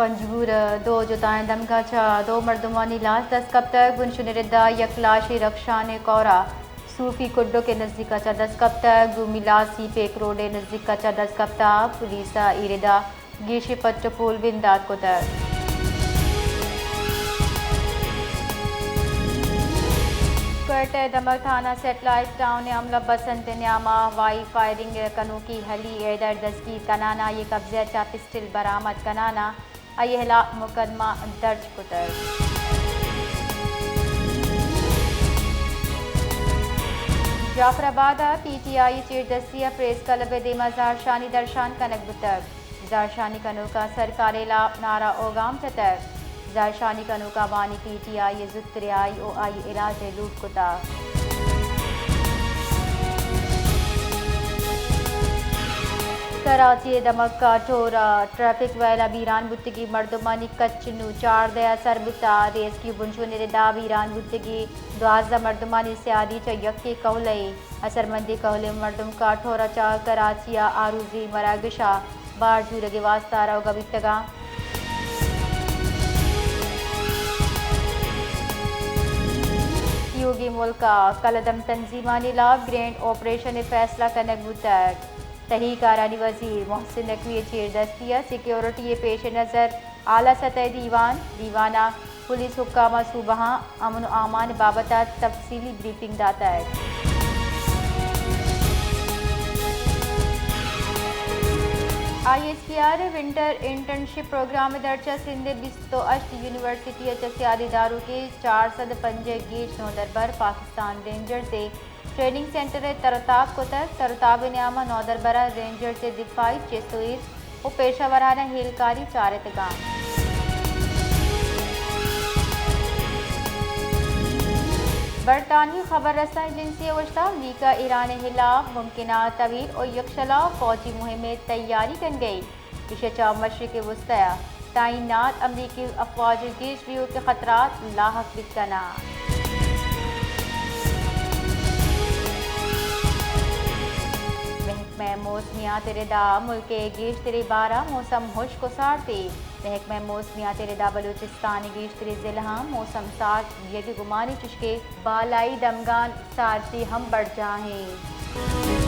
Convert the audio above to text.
پنجگور ءَ دو جتائیں دمگاں چہ دو مردمانی لاش دست کپتگ۔ بنشون ءِ ردا یک لاشے رخشان ءِ کور ءَ صوفی کڈک ءِ نزیک ءَ چہ دست کپتگ۔ دومی لاش سی پیک روڈ ءِ نزیک ءَ چہ دست کپتگ۔ پولیس ءَ اے ردا گیشیں پٹ ءُ پول بندات کتگ۔ کوئٹہ ءِ دمگ تھانہ سیٹلائٹ ٹاؤن ءِ عملہ بسنت ءِ نیام ءَ ہوائی فائرنگ ءِ کنوکیں ہلی حیدر دستگیر کنان ءَ آئی ءِ قبضہ ءَ چہ پسٹل برآمد کنان ءَ آئی ءِ ہلاپ مقدمہ درج کتگ۔ جعفر آباد ءَ پی ٹی آئی ءِ چیردستی ءَ پریس کلب ءِ دیما زہرشانی درشان کنگ بوتگ۔ زہرشانی کنوکاں سرکار ءِ ہلاپ نعرہ ءُ گام جتگ۔ زہرشانی کنوکاں وانی پی ٹی آئی ءِ زوت رہائی ءُ آئی ءِ علاج ءِ لوٹ کتگ۔ کراچی ءِ دمگ کاٹھور ءَ ٹریفک ویل ءَ بیران بوتگیں مردمانی کچ نوں چاردہ ءَ سر بوتگ۔ ریسکیو بنشون ءِ ردا بیران بوتگیں دوازدہ مردمانی سیادی چہ یکے کہول ءِ اثرمندیں کہولیں مردم کاٹھور ءَ چہ کراچی ءَ آروزی مراگش ءَ بار زورگ ءِ واستہ روگ ءَ بیتگ اَنت۔ تیوگیں ملک ءَ کلدم تنظیمانی ہلاپ گرینڈ آپریشن ءِ فیصلہ کنگ بوتگ۔ تہی کارانی وزیر محسن نقوی ءِ چیردستی ءَ سیکیورٹی ءِ پیش نظر اعلی سطح ءِ دیوان، دیوان ءَ پولیس حکام ءَ صوبہاں امن ءُ امان ءِ بابت ءَ تفصیلی بریفنگ داتگ۔ آئی ایس پی آر ءِ ونٹر انٹرنشپ پروگرام ءِ درچ ءَ سندھ ءِ بیست ءُ ہشت یونیورسٹی ءَ چہ سیادی داروکیں چار سد ءُ پنجاہ ءَ گیش نودربر پاکستان رینجرز ءِ ٹریننگ سینٹر ءَ تر ءُ تاب کتگ۔ تر ءُ تاب ءِ نیام ءَ نودربراں رینجرز ءِ دفاعی چست ءُ ایست ءُ پیشہ ورانہ ہیلکاری چارتگ اَنت۔ برطانوی خبر رساں ایجنسی ءَ گوشتگ، امریکہ ایران ءِ ہلاپ ممکنہ طویل ءُ یکشلا فوجی مہم ءِ تیاری کنگ ءَ اِنت۔ ایشی ءَ چہ مشرق وسطی ءَ تعینات امریکی افواج ءَ گیش بیوک ءِ خطرات لاحق بیت کناں۔ محکمہ موسمیات ءِ ردا ملک ءِ گیشتریں بھر ءَ موسم ہشک ءُ سارت اِنت۔ محکمہ موسمیات ءِ ردا بلوچستان ءِ گیشتریں ضلعاں موسم سارت بیگ ءِ گمان اِنت، چوشکہ بالائی دمگاں سارتی ہم برجاہ اِنت۔